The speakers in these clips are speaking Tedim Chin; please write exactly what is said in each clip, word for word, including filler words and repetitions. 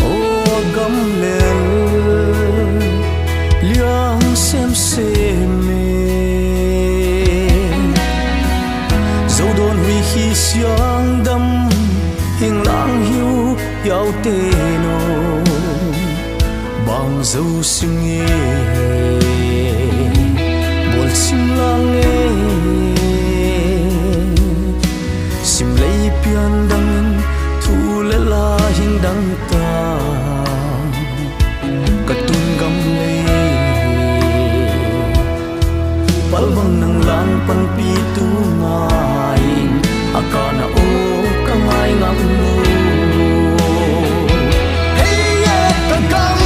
Aw gamlel liang semsem e, Zodawn huih khi siangdam hing lang hiu yaute no. Bang zo sim nge, bawl sim lang nge. Sim lei pian dangin thu le la hing dang ta. Ka tun gam lei pal bang nang lang panpi tu ngai in a ka na o ka ngai ngam lo. Hei e ka gam,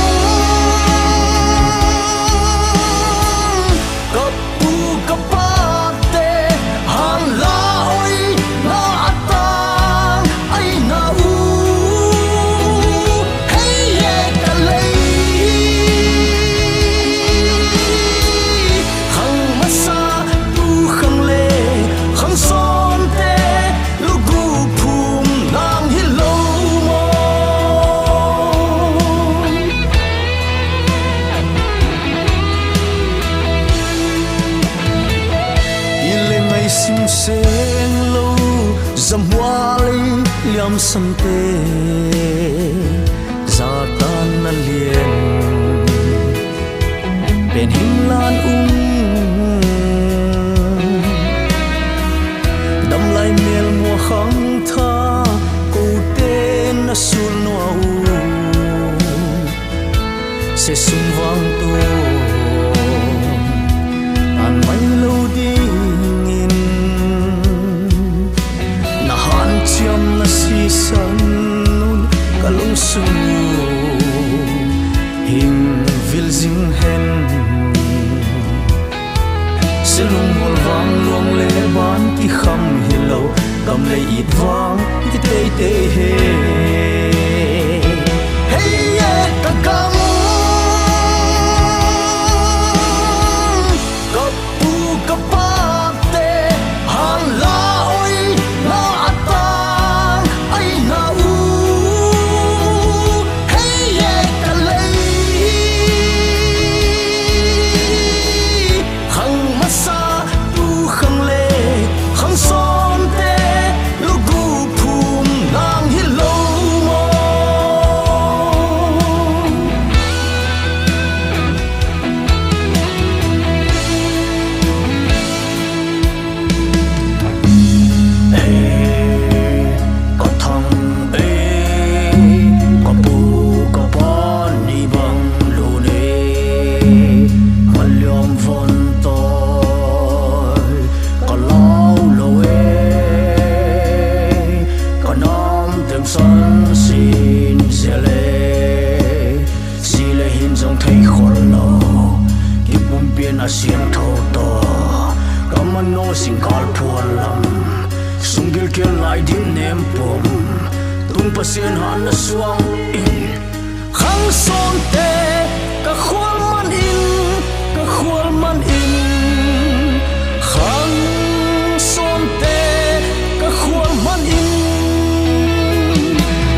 ka pu ka pate han la oi na a tang ai na u. Hei e ka lei khang masa tu khang le khang sawnte lugu phum nang hi lo maw? I le ngai sim seng lo zamhual ei liam sante zatan na lian pen hing lan ung. Damlai mel mua khang tha kote na sul nua u. Se sung vang tu an mai lo dingin na hanciam na sisan nun ka lungsung uh hing vil zing hen. Silung mual vang luang le ban kikham hi lo, gam le it vang kiteitei he. Hei e ka gam, ka pu ka pate han la oi na a tang ai na u. Hei e ka lei khang masa tu khang le khang sawnte lugu phum nang hi lo maw? Ei ka thang ei, ka pu ka pa ni bang lo nei, ka liam van tai ka lau lo ei, ka nam teng san sin zel ei. Si le hin zong thei khol lo, kipumpian a siangtho tawh ka manawh singkal phual lam, sung gilkial lai dim nem pum, tung Pasian han na suang in. Khang sawnte ka khual man in, ka khual man in, khang sawnte ka khual man in.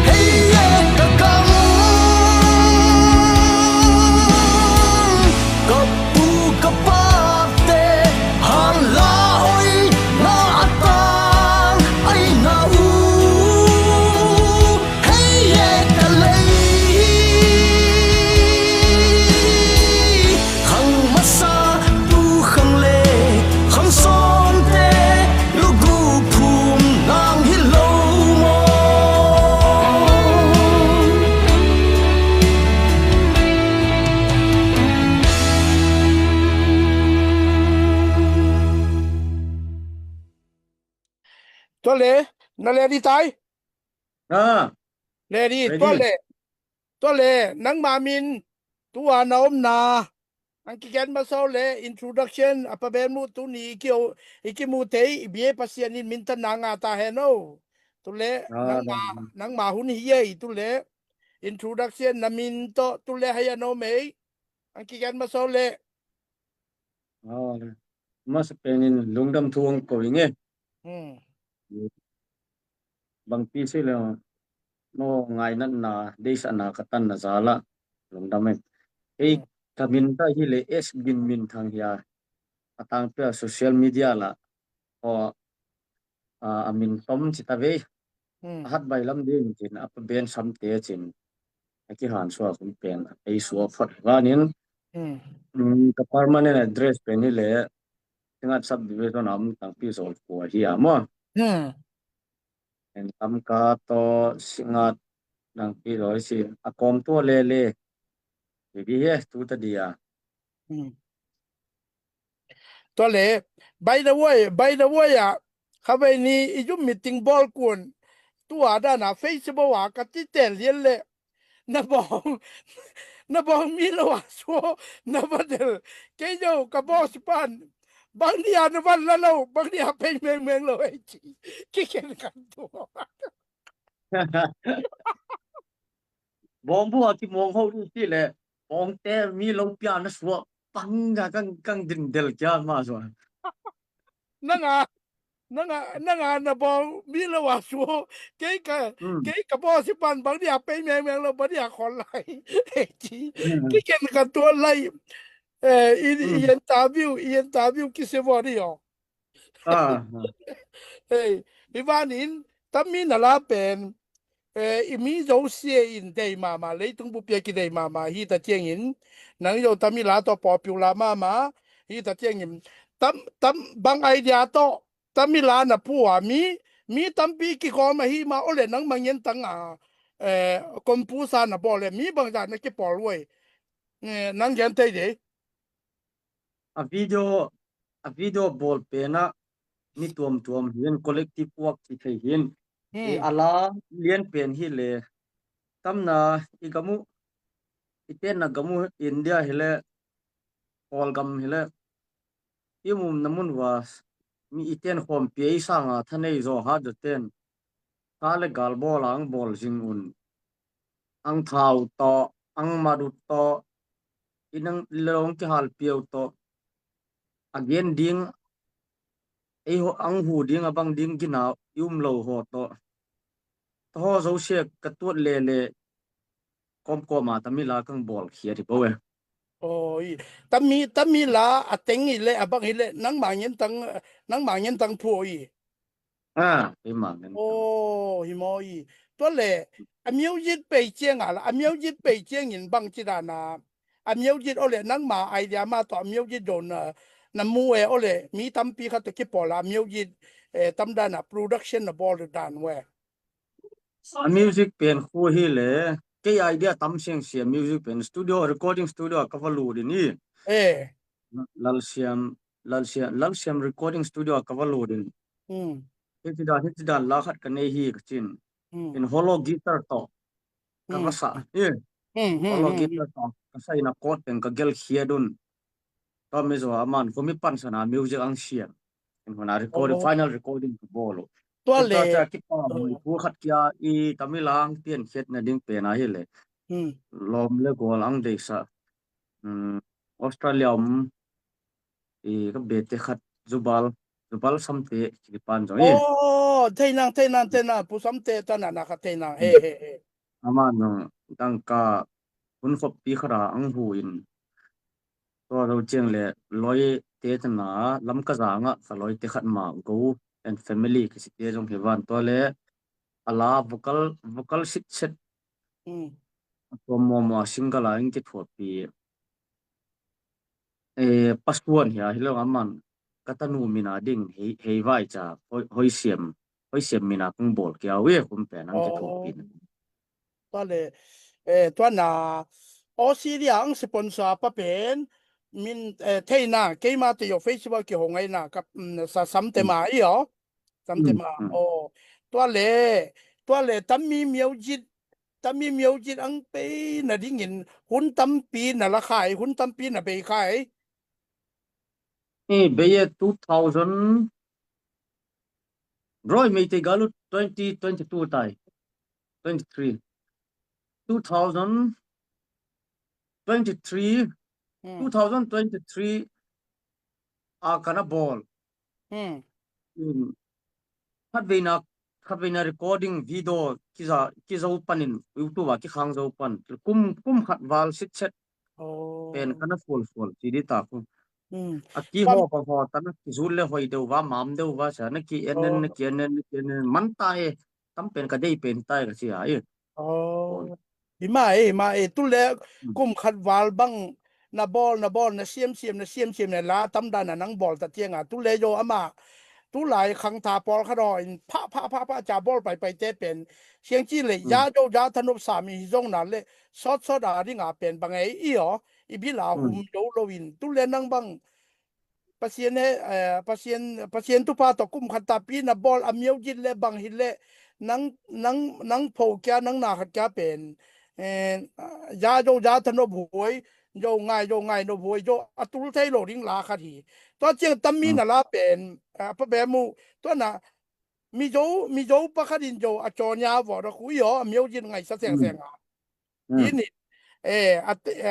Hei e ka gam, ka pu ka pate han la oi na a tang ai na u. Hei e ka lei khang masa tu khang le khang sawnte lugu phum nang hi lo maw? Tua le na le di tai. Ah, le di ready. Tua le, tua le nangma min tua na omna ang kigen masa uh le introduction a pa ben mu tuni i ki i kimu thei i bia Pasian in minthang na nga ta hen o. Tu le nangma nangma hun hi ei tu le introduction na min tawh tu le hei a no mei ang kigen masa uh le. Masa penin lungdam thu ang ko inge. Bangpi si le no ngainatna, deisahna ka tanna zalah lungdam e. Ei, hmm, ka min ta hi le S Gin Min Thang hi a, a tangpi a social media lah aw, a, a min tom ci ta vei. Hmm. A hat bai lam ding cin a pa ben samte cin a kihan suak hun pen a pei suak phot vanin. Hmm. Hmm, ka permanent address pen hi le Singngat subdivision a om Tangpi Zawl khua hi a maw. Hmm. En Lamka tawh Singngat Tangpi Zawl hi si a kawm tua lele. Bibi he tu ta dia. Hmm. Tua le, by the way, by the way, ah, khavei ni i Zoom meeting bawl kun, tua dana Facebook a ka ti tel lian le, na bawng, na bawng mi lo a suo, na va del, kei zo ka bawl si pan, bang dia na van la lo, bang dia pei meng meng lo ei ci, ki ken kan tua. Bawng bu a ki mawng ho du ti le, bawngte mi lo pia na suak pang ga kang, kang din del kia ma suak. Nanga, nanga, nanga na bawng mi lo a suak, kei ka, hmm, kei ka bawl si pan bang dia pei meng meng lo, bang dia khol lai. Ei ci, hmm, ki ken kan tua lai. Eh, i, i, hmm, interview, i interview ki se vo di yo. Ah. Hei, hi vanin, tammi na la pen, eh, i mi zosia in dei mama, leitung bupia kidei mama, hi ta ciangin, nang zo tammi la tawh popular mama, hi ta ciangin, tam, tam, bang idea tawh, tammi la na pua, mi, mi tampi kikawm ahi ma, ole nang mangen tang a, eh, composer na bawl le, mi bang za na kipawl uai, eh, nang gen tei dei. A video, a video bawl penah mi tuamtuam hin, collective work ci thei hin. Hmm. E, a la lian pen hi le, tamna i gam uh, i tenna gam uh India hi le, Kawlgam hi le, i umna mun uh a mi i ten khawmpi ei sanga thanei zaw hat zaw ten, ka le gal bawl ang bawl zing un. Ang thau tawh, ang madu tawh, i nang lelong kihal piau tawh, a gen ding, ei ho, ang hu ding, a bang ding gina i um lo ho tawh. Taho zosia ka tuat lele, kawmkawma tammi la kang bawl khiat hi bo e. Oi, tammi, tammi la a teng hi le, a bang hi le, nang mangen tang, nang mangen tang phu oi. Ah, hi mah ngan. Oh, hi maw i. Tua le, a music pei ciang a la, a music pei ciangin bang ci dana, a music ole nangma idea ma tawh a music don na, na mu e ole, mi tampi khat tawh kipawl a music, eh, tam dana production na bawl dan we. A music pen khu hi le, kei idea tam siang sia music pen studio, recording studio a ka va lut in i. Eh. Lalsiam, Lalsiam, Lalsiam recording studio a ka va lut in. Hmm. Hiti dan, hiti dan la khat ka nei hi ka cin. Hmm. In hollow guitar tawh ka va sa hi. Hmm, hmm, hollow guitar tawh ka sa in a chord pen ka gelh khiat un. Tua mi zaw a man, kumi pansan a music ang siam. In hona recording, oh, final recording ka bawl uh. Tua le. Tua cia kipa, oh, mu khu khat kia i tammi la ang pian khiat na ding pen a hi le. Hmm. Lawm le gual ang deisa. Hmm. Australia um i ka bete khat Zubal, Zubal Samte kipan zong i. Oh, thei nang, thei nang, thei nang, Pu Samte ta na na kha thei nang. He, he, he. Ama nong dangka hun khoppi khat a ang hu in. Tua zo ciang le loi te tana Lamka zanga ka loi te khat ma Go and Family kisite zong hi van tua le a la vocal, vocal sit set. Hmm. Tua mawmaw a single a in kithuapi. Eh, pasuan hi a hi lo a man ka tanu mina ding hei, hei vai ca hoi, hoi siam, hoi siam mina kung bawl kia wi kum pen ang kithuapi. Tua le, eh, tua na Australia ang sponsor pa pen min, eh, theina keima te yo Facebook ki ho ngai na ka, mm, sa Samte ma i yo. Samte ma. Oh. Tua le, tua le tammi music, tammi music ang pei na dingin hun tampi na la khai, hun tampi na bei khai. I bei e two thousand, Roy Meitei galut twenty twenty-two tai. Twenty-three. Two thousand twenty-three. Hmm. Two thousand twenty-three a kana bawl. Hmm. In khat veina khat veina recording video kiza kizo panin YouTube ah kikhang zo pan kum kum khat val sitset pen kana fual fual ci di ta khu. A ki ho pa ho ta na kizul le hoi deuh va mam deuh va sa na ki en en na ki en en na ki en en man ta e. Tam pen ka dei pen ta e ka ci a i. Hi ma e, hi ma e, tu le kum khat val bang na bawl na bawl na siam siam na siam siam na la tam dan na nang bawl ta tiang a tu le yo ama tu lai khang tha pawl khat ho in pha pha pha pha ca bawl pai pai te pen siang ci le ya do ya thanop sa mi hi zong na le sawt sawt a ding a pen bang e i aw i bil a hum do lo in tu le nang bang Pasian he, eh, Pasian, Pasian thupha tawh kum khat tapi na bawl a music le bang hi le nang nang nang pho kia nang na khat kia pen eh, ya zo ya thanop huai zo ngai zo ngai nop huai zo a tul thei lo ding la khat hi. Tua ciang tam mi na la pen a pa be mu tua na Mizo Mizo pakhat in zo a caw nia vawh a khu i aw a music ngaihsa seng seng a. Hi ni e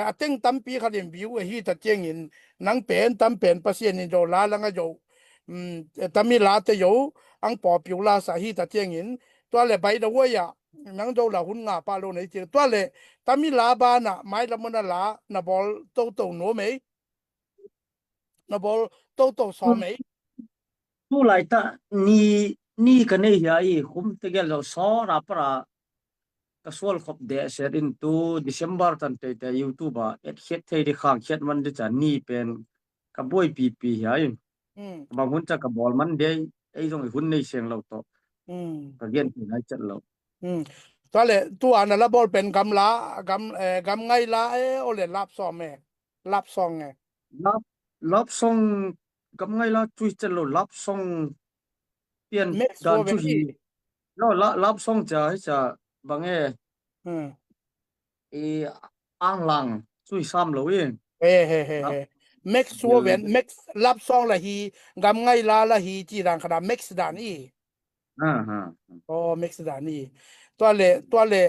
a teng tampi khat in view a hi ta ciangin nang pen tam pen Pasian in zo la lang a zo tami la te zo ang pawpiu la sa hi ta ciangin tua le bai da huai a nang zo la hun nga pa lo nei ciang tua le tami la ba na mai la mona la na bawl toto no mei na bawl toto sawm ei. Tu lai ta ni ni ka nei hi a i khum te gel zo saw ra para ka sual khop de set in tu December tan te te YouTube a et khiat thei di khang khiat man di cha ni pen ka buai pi pi hi a i. Bang hun cha ka bawl man de ei zong i hun nei seng lo to ka gen ti lai chat lo. Tua le tu ana la bawl pen gam la gam gam ngai la e o le lap sawm e. Love song e. Love, love song gam ngai la cui cen lo love song pian dan cu hi. Lo love song ca hi ca bang e. I ang lang cui sam lo i. He he he he. Max Woven, Max love song la hi gam ngai la la hi ci dan khada Max dan i. Aw mix dan i. Tua le tua le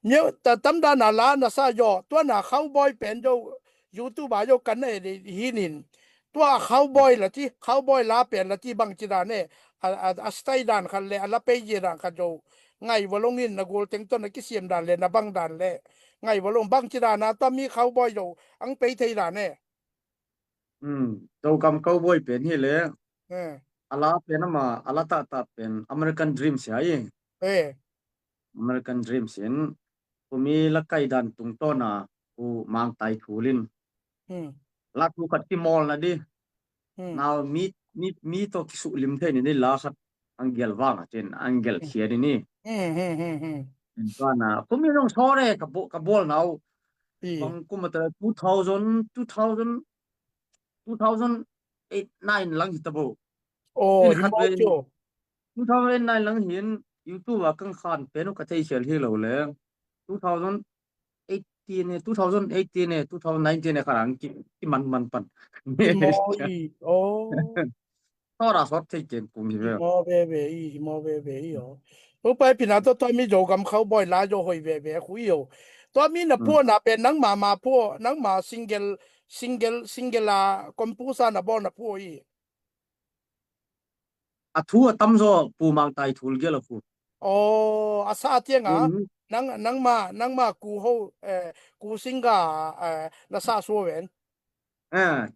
mio ta tam dan a la na sa yo tua na cowboy pen yo YouTube a yo kan e hi nin. Tua cowboy la ti cowboy la pen la ti bang ci dan e a style dan khat le a la pei ye dan khat yo. Ngai valong in na gol teng to na kisiam dan le na bang dan le ngai valong bang ci dan a tua mi cowboy yo ang pei thei dan e. Zogam cowboy pen hi le a la pen ama a la tahtah pen American Dream sia i. American Dream sin kumi la kai dan tungtawna ku mangtai thulin la thu khat kimawl na di. Nau mi mi mi to kisuh lim thei ni ni la khat angel vang a cin angel khia ni ni. Kana kumi nong sore ka bawl nau bang kuma ta two thousand two thousand two thousand eight nine lang hi ta bo. Aw hi khat ve. Two thousand eight nine lang hin YouTube a kang khan pen ka thei khel hi lo le two thousand eighteen e two thousand eighteen e two thousand nineteen e kharang ki man man pan. Aw. Tora sawt thei keng kung hi ve. Hi maw veve i hi maw veve i aw. Upai pina to tua mi Zogam cowboy la zo hoi veve khu i aw. Tua mi na phuah na pen nang ma ma phuah nang ma single single single a compusa na bawl na phuah i. A thu a tam zaw pu mang tai thul gel a khu. Aw a sa tiang a nang nang ma nang ma ku ho ku singa na sa sua ven.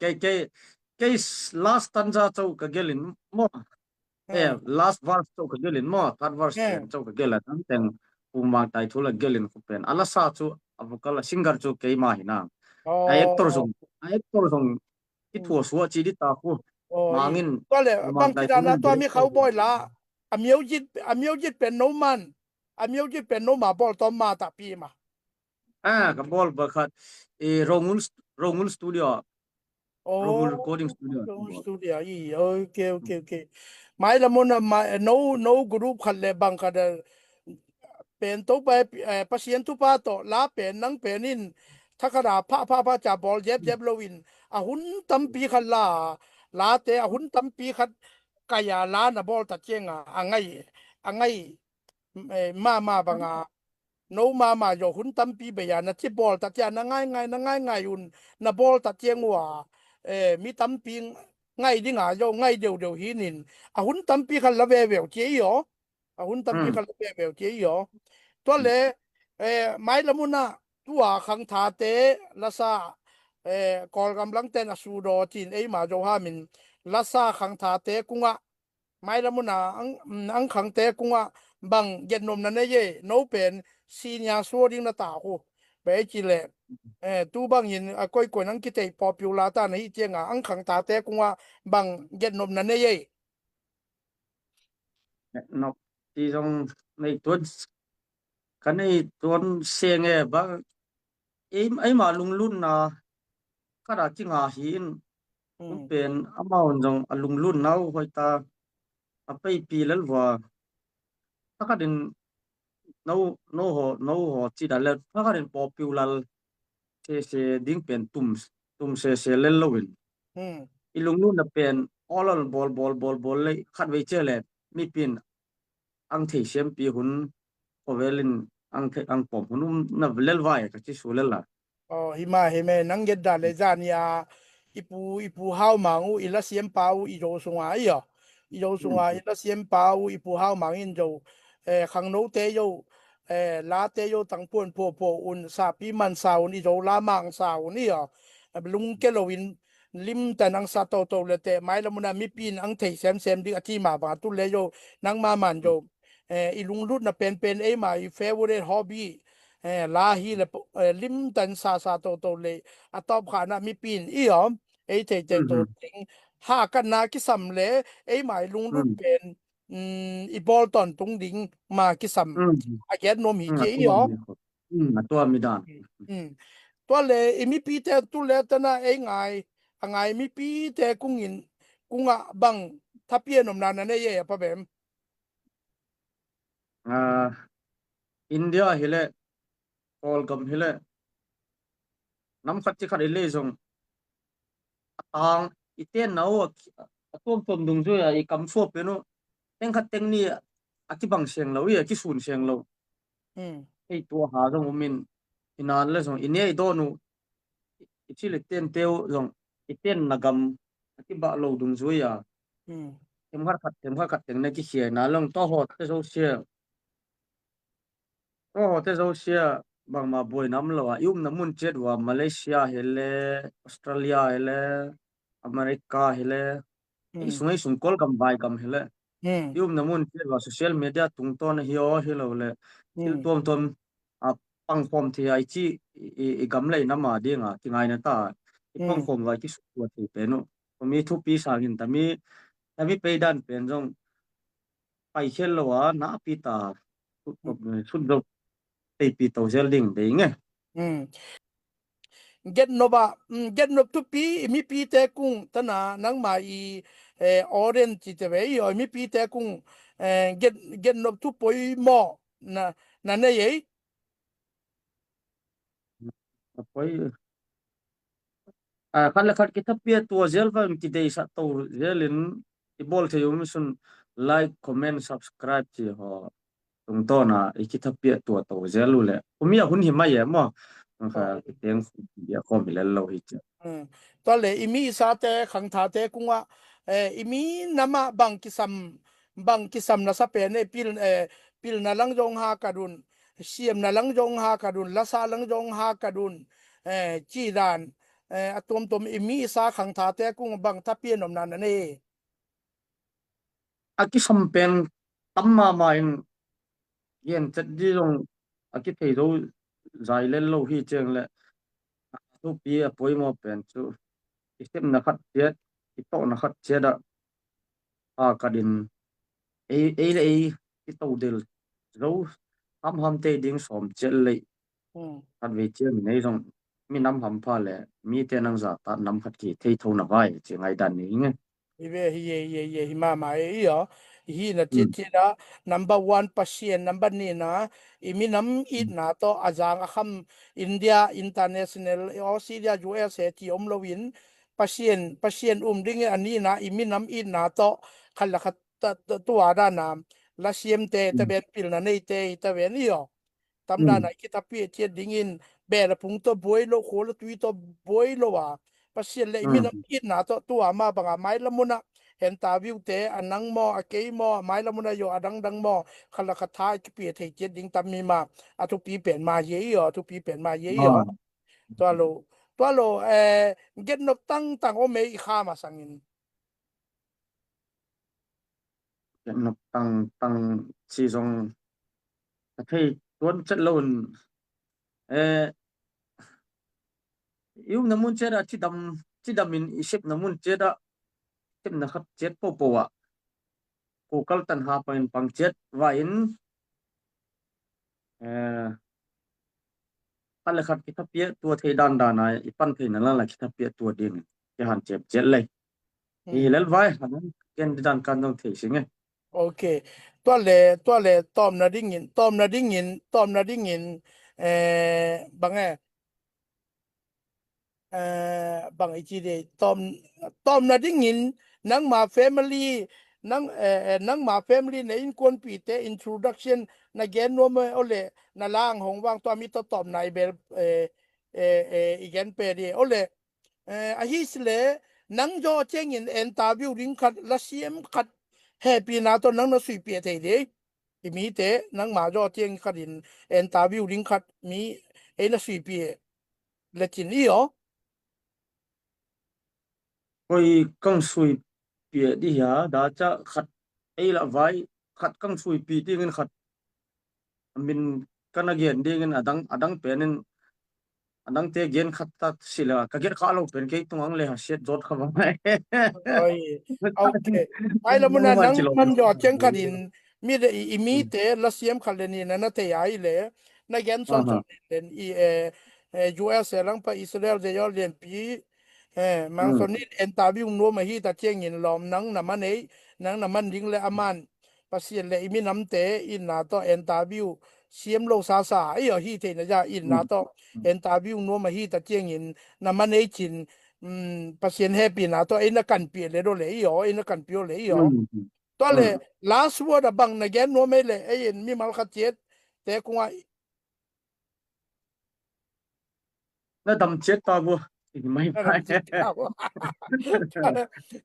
Kei kei kei last stanza chau ka gelin maw. Last verse chau ka gelin maw third verse pen chau ka gel a tang teng pu mang tai thul a gelin khu pen a la sa chu a vocal a singer chu kei ma hi na. A actor zong a actor zong i thua sua chi di ta khu. Mangin tua le bang ci dan a tua mi cowboy la a music a music pen no man a music pen no ma bawl tawm ma ta pi ma. A ka bawl ba khat i Rongul Rongul Studio. Rongul Recording Studio. Rongul Studio i ok ok ok. Mai la mun a mai no no group khat le bang khat a pen to pa Pasian tu pa to la pen nang pen in tha khat a pha pha pha ca bawl jep jep lo in a hun tampi khat la la te a hun tampi khat kai a la na bawl ta ciang a a ngai a ngai mama banga no mama yo hun tampi bei a na ci bawl ta cia na ngai ngai na ngai ngai un na bawl ta ciang ua mi tampi ngai ding a yo ngai deu deu hi nin a hun tampi khat la ve veu cia i aw. A hun tampi kha la peuhpeuh ci ei aw. Tua le, eh, mailam hun ah tua khangthate lasa, eh, Kawlgam langten a sudaw cin eima Zo ham in lasa khangthate kungah mailam hun ah ang, ang khangte kungah bang genopna nei ei, no pen senior sua ding na ta uh. Bek ci le, eh, tu bangin a koikoi nang kithei popular ta na hi cianga ang khangthate kungah bang genopna nei ei. Nok ti zong nei tuan, ka nei tuan seng e bang, ei, eima lunglutna khat a kinga hi in, hun pen amau zong a lunglutna uh hoih ta, a peipi lel vua. Thakhatin no, no ho, no ho ci dan le thakhatin popular sese ding pen tum, tum sese lel loin. I lunglutna pen all, all bawl, bawl, bawl, bawl le khatvei cia le mipin ang thei siampi hun, khovelin ang thei, ang pom hun um na lel vai ka ci su lel la. Aw, hi ma, hi me, nang get dan le zan ia i pu, i pu Hau Mang uh, i lasiampa uh, i Zo sunga i aw. I Zo sunga i lasiampa uh, i pu Hau Mang in Zo, eh, khangnote Zo, eh, late Zo tangpuan phuaphuah un, sapi mansa un, i Zo la mangsa un i aw. Lungke loin limtan ang sa toto le te mailam hun ah mipi in ang thei semsem ding a ci ma bang a tu le Zo nangma man Zo, eh, i lunglutna penpen eima i favorite hobby, eh, la hi le, eh, limtan sasa toto le a tawpkhana mipi in i om ei thei thei to ding. Hakatna kisam le eima i lunglut pen, mm, i bawl tawntung ding ma kisam a gen nuam hi ci ei aw. A tuam i dan. Mm. Tua le i mipite tu le tana ei ngai, a ngai mipite kungin, kungah bang thapian omna na nei ei a Pa Bem? Ah, India hi le, Kawlgam hi le, nam khat ci khat i lei zong a tang i tenna uh a tuamtuam dungzui a i kam suah pen uh teng khat teng ni a kibang siang lo i a kisun siang lo. Ei tua ha zong umin i nan le zong i nia i dawn uh i cil i tente uh zong i tenna gam a kibah lo dungzui a themkhat khat, themkhat khat teng na kikhiaina long tua hawte zosia. Tua hawte zosia bangma buaina om lo a i umna mun ciat uh a Malaysia hi le, Australia hi le, America hi le, ei sung, ei sung Kawlgam vaigam hi le, i umna mun ciat uh a social media tungtawn ahi aw hi lo le, thil tuamtuam a pangkhawm thei a i ci i, i gam le i nam a dinga kingaina ta i pangkhawm vai kisukua thei pen uh. Tumi thupi sangin tami, tami peidan pen zong paikhel lo a napi ta sut zo teipi to zel ding dei nge. Getnop ah, mm, getnop thupi i mipite kung tana nangma i, eh, oren cite ve i aw i mipite kung, eh, get, getnop thu poimawh na, na nei ei. A poi, a khat le khat kithapiah tua zel va kideisah to zelin i bawl thei um sun like, comment, subscribe ci haw. Tungtawna i kithapiah tua to zel uh le umi a hun hi mai e maw? Kha kiteng bia khawm hi lel lo hi cia. Tua le i mi i sate khangthate kungah, eh, i mi namah bang kisam, bang kisam na sa pen e pil, eh, pilna lang zong ha ka dun, siamna lang zong ha ka dun, lasa lang zong ha ka dun, eh, ci dan, eh, a tuamtuam i mi i sa khangthate kung bang thapian omna na nei. A kisam pen tam mama in gen chet di zong a kithei zo zai lel lo hi ciang le a thupi a poimaw pen cu i sepna khat ciat, i tawhna khat ciat ah a katin ei, ei le ei i to del zo hamham tei ding sawm ciat leih. Khat vei ciang in ei zong minam hampha le mite nang zata nam khat ki thei tho na vai ci ngaidan ni nge. Hi ve, hi ye, hi ye, hi ye, hi mama e i aw. Hi na ciat ciat ah number one Pasian, number nihna i minam itna tawh a zang a kham India, international, Australia, U S A ti om loin Pasian, Pasian um dingin a nihna i minam itna tawh khat le khat ta, ta, tua dana lasiamte ta ven, pilna neite ta ven i aw. Tam dana i kithapiah ciat dingin beh le phung tawh buai lo, khua le tui tawh buai lo a Pasian le i minam itna tawh tua mah banga mailam munah interview te a nang maw, a kei maw, a mailam hun a yo a dangdang maw, khat la khat tha i kipia thei ciat ding tam mi ma, a thupi pen ma ye i aw, a thupi pen ma ye i aw. Tua lo, tua lo, eh, gen nop tangtang om ei i kha ma sangin. Gen nop tangtang ci zong a thei tuan cet lo in, eh, i umna mun ciat ah cidam, cidamin i sepna mun ciat ah sepna khat ciat popo ah ko kaltan ha pangin pang ciat vai in, eh, khat le khat kithapiah tua thei dandan a i pan theihna lala kithapiah tua dingin kihan ciat ciat lei. Hi lel vai han ken didan kan dong thei sing e. Ok. Tua le, tua le tawmna dingin, tawmna dingin, tawmna dingin, eh, bang e, eh, bang i ci de, tawm, tawmna dingin nangma family, nang, eh, eh, nangma family na innkuanpihte introduction na gen nuam e, ole na lang hong vang tua mi tawh tawmna i bel, eh, eh, eh, i gen pe de, ole, eh, ahi sile nang zaw ciangin interview ding khat, lasiam khat hehpihna tawh nang na suipia thei de. I mite nangma zaw ciang khat in interview ding khat mi ei na suipia lecin i aw. Koi kang suipia di hia, daca khat ei la vai khat kang suipia dingin khat min kana gen dingin adang, adang penin adangte gen khat ta si la ka gen kha lo pen kei tung ang le ha siat zot kha bang. Oi. Ok. Ai la muna nang man zaw ciang khat in mi de i, i mite lasiam khat le ni na na thei ai le na gen son son len i, eh, eh, U S A lang pa Israel de yo lianpi, eh, mang son ni interview nuam ahi ta ciangin lawm nang na man ei, nang na man ding le a man Pasian le i minamte itna tawh interview siam lo sasa i aw, hi theihna za itna tawh interview nuam ahi ta ciangin na man ei cin, mm, Pasian hehpihna tawh ei na kanpih le do le i aw, ei na kanpih le i aw. Tua le last word a bang na gen nuam ei le ei in mimal khat ciat te kungah na dam ciat ta vua.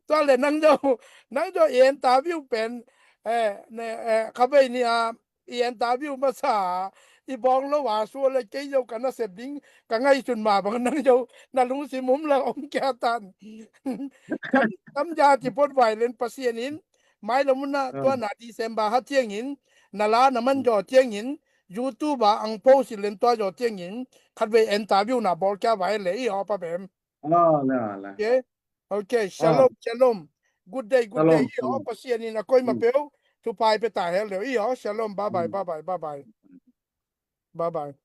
Tua le nang zo, nang zo i interview pen, eh, ne, eh, kha bei ni a i interview masa i bawng lo a sua le kei zo ka nasep ding ka ngaihsun ma bang nang zo na lungsim um la om kia tan. Tam, tam ja ci pot vai len Pasian in mai lo muna tua na December ha ciangin na la na man zaw ciangin YouTube ah ang post i len tua zaw ciangin khat vei interview na bawl kia vai le i aw pa bem. Okay. Okay, shalom, shalom. Good day, good day. I aw Pasian in a koi ma peu thupha i pe ta hel le i aw. Shalom, bye bye, bye bye, bye bye. Bye bye.